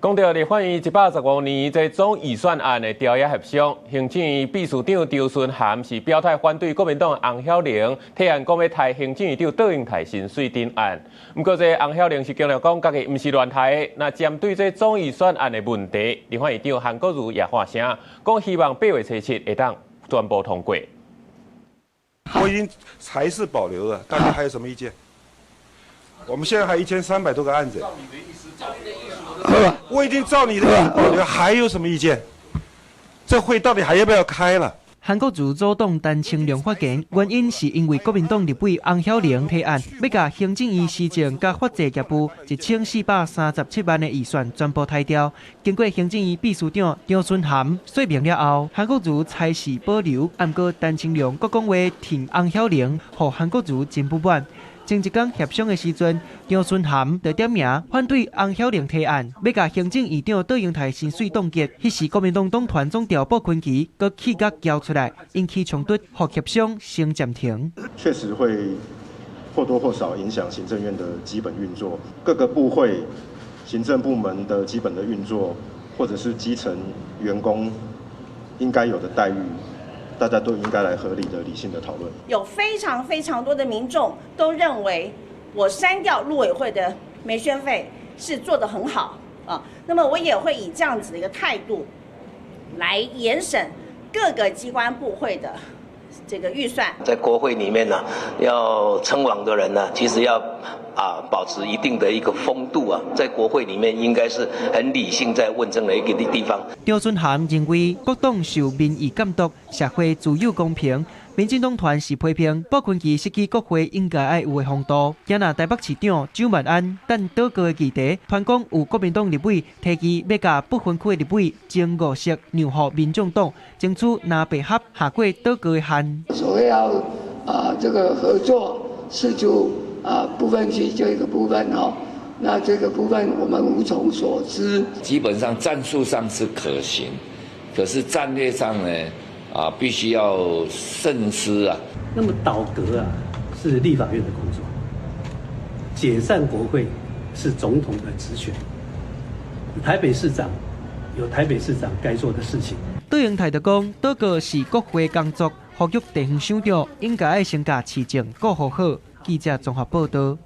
講到立法院115年這總預算案的朝野協商，行政院秘書長張惇涵是表態反對國民黨洪曉玲提案，講欲刣行政院長卓榮泰薪水頂案。毋過這洪曉玲是強調講，家己毋是亂刣的。那針對這總預算案的問題，立法院長韓國瑜也發聲，講希望8月初7會當全部通過。我已經還是保留了，大家還有什麼意見？我們現在還1300多個案子。我已經照你的意思保留，還有什麼意見？這會到底還要不要開了？韓國瑜阻擋陳清龍發言，原因是因為國民黨立委洪曉玲提案，欲共行政院施政佮法制業務1437萬的預算全部刣掉。經過行政院秘書長張惇涵說明了後，韓國瑜才是保留。毋過陳清龍閣講話挺洪曉玲，予韓國瑜真不滿。前一工協商的時陣，張惇涵就點名反對洪曉玲提案，欲共行政院長卓榮泰薪水凍結。彼時國民黨黨團總召傅崐萁閣氣甲蟯出來，引起衝突，予協商先暫停。確實會或多或少影響行政院的基本運作，各個部會、行政部門的基本的運作，或者是基層員工應該有的待遇。大家都應該來合理的、理性的討論。有非常非常多的民眾都認為，我刪掉陸委會的媒宣費是做得很好啊。那麼我也會以這樣子的一個態度來嚴審各個機關部會的這個預算。在國會裡面呢，要稱王的人呢，其實要保持一定的一個風度啊，在國會裡面應該是很理性在問政的一個地方。張惇涵認為，各黨受民意監督，社會自有公平。民進黨團是批評傅崐萁失去國會應該愛有的風度。今仔台北市長蔣萬安等倒閣的議題，傳講有國民黨立委提議欲共不分區的立委前五席讓予民眾黨，爭取藍白合下過倒閣的限。所謂要這個合作釋出不分區這個部分哦，那這個部分我們無從所知。基本上戰術上是可行，可是戰略上呢，必須要慎思啊。那麼倒閣啊，是立法院的工作；解散國會是總統的職權。台北市長有台北市長該做的事情。卓榮泰就講，倒閣是國會工作，呼籲地方首長應該愛先共市政顧好。記者綜合報道。